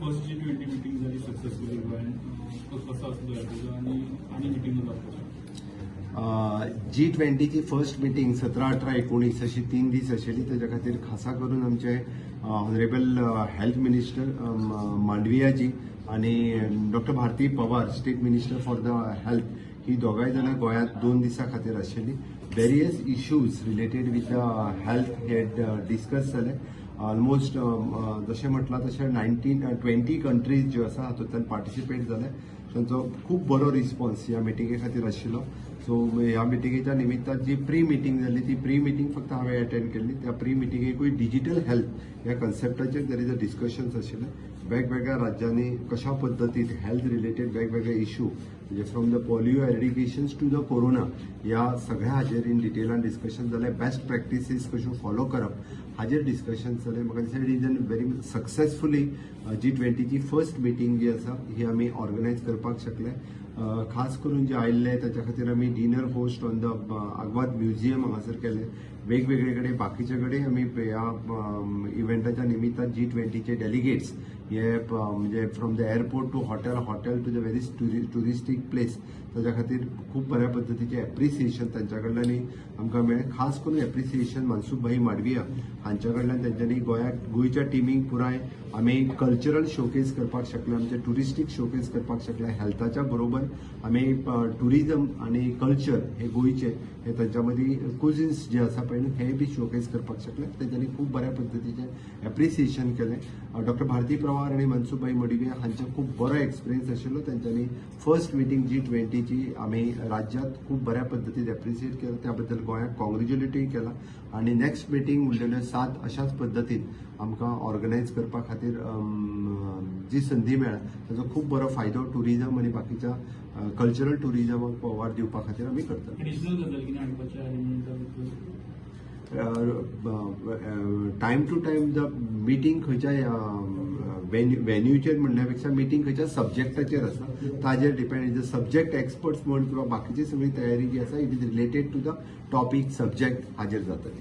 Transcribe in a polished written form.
First G20 meeting जाली successfully गोंयान. कसो आसलो हे तुजो आनी आनी मिटिंगो जावपाच्यो? जी20ची फर्स्ट मिटींग 17, 18, 19 अशी 3 दीस आशिल्ली. तेज्या खातीर खासा करून आमचे ऑनरेबल हेल्थ मिनिस्टर मांडवियाजी आनी doctor Bharati Pawar, State Minister for the Health, ही दोगांय जाणां गोंयांत 2 दिसां खातीर आशिल्ली. Various issues related with the health hey discuss जाले. ऑलमोस्ट जशें म्हटलां तशें 19 20 कंट्रीज ज्यो आसा हातूंतल्यान पार्टिसिपेट जाले. तांचो खूब बरो रिस्पॉन्स ह्या मिटिंगे खातीर आशिल्लो. सो ह्या मिटिंगेच्या निमित्तान जी प्री मिटींग जाली, ती प्री मिटींग फक्त हांवें अटेंड केल्ली. त्या प्री मिटिंगेकूय डिजिटल हेल्थ ह्या कन्सेप्टाचेर there is a discussions आशिल्लें. वेगवेगळ्या राज्यांनी कशा पद्दतीन हेल्थ रिलेटेड वेगवेगळे इशू, म्हणजे from the polio eradications to the corona, ह्या सगळ्या हाजेर इन डिटेलान डिस्कशन जालें. बेस्ट प्रॅक्टिसीस कश्यो फॉलो करप हाजेर डिस्कशन जालें. म्हाका दिसता it is an very successfully जी20ची फर्स्ट मिटींग जी आसा ही आमी ऑर्गनायज करपाक शकले. खास करून जे आयिल्ले ताच्या खातीर आमी dinner host on the Aguada Museum हांगासर केले. वेगवेगळे कडेन, बाकीचे कडेन आमी ह्या इव्हेंटाच्या निमित्तान जी20चे डेलिगेट्स हे म्हणजे from the airport to hotel, hotel to the very touristic place, ताच्या खातीर खूब बऱ्या पद्दतीचें एप्रिसिएशन तांच्या कडल्यानूय आमकां मेळ्ळें. खास करून एप्रिसिएशन मनसुख भाई मांडविया हांच्या कडल्यान. तेंच्यांनी गोंयाक, गोंयच्या टिमीक पुराय आमी कल्चरल शोकेस करपाक शकले, आमचे ट्युरिस्टीक शोकेस करपाक शकले. हेल्थाच्या बरोबर आमी ट्युरिझम आनी कल्चर हे गोंयचे हे तांच्या मदीं कुझिन्स जे आसा पळय न्हू, हे बी शोकेस करपाक शकले. तेंच्यांनी खूब बऱ्या पद्दतीचें एप्रिसिएशन केलें. डॉक्टर भारती पवार आनी मनसुख भाई मांडविया हांचो खूब बरो एक्सपिरियन्स आशिल्लो. तेंच्यांनी फर्स्ट मिटींग जी20ची आमी राज्यांत खूब बऱ्या पद्दतीन एप्रिसिएट केलं. त्या बद्दल गोंयाक कॉंग्रेच्युलेटूय केलां आनी नेक्स्ट मिटींग उरलेल्यो सात अशाच पद्दतीन आमकां ऑर्गनायज करपा खातीर जी संदी मेळ्ळा ताचो खूब बरो फायदो ट्युरिझम आनी बाकीच्या कल्चरल ट्युरिझमाक वाड दिवपा खातीर आमी करतले. एडिशनल गजाल कितें हाडपाचें इव्हेंटा भितर? Time to time the meeting खंयच्या व्हेन्यूचेर म्हणल्या पेक्षा मिटींग खंयच्या सब्जेक्टाचेर आसा ताजेर डिपेंड. सब्जेक्ट एक्सपर्ट्स म्हण किंवा बाकीची सगळी तयारी जी आसा, it is related to the topic, subject हाजेर जातली.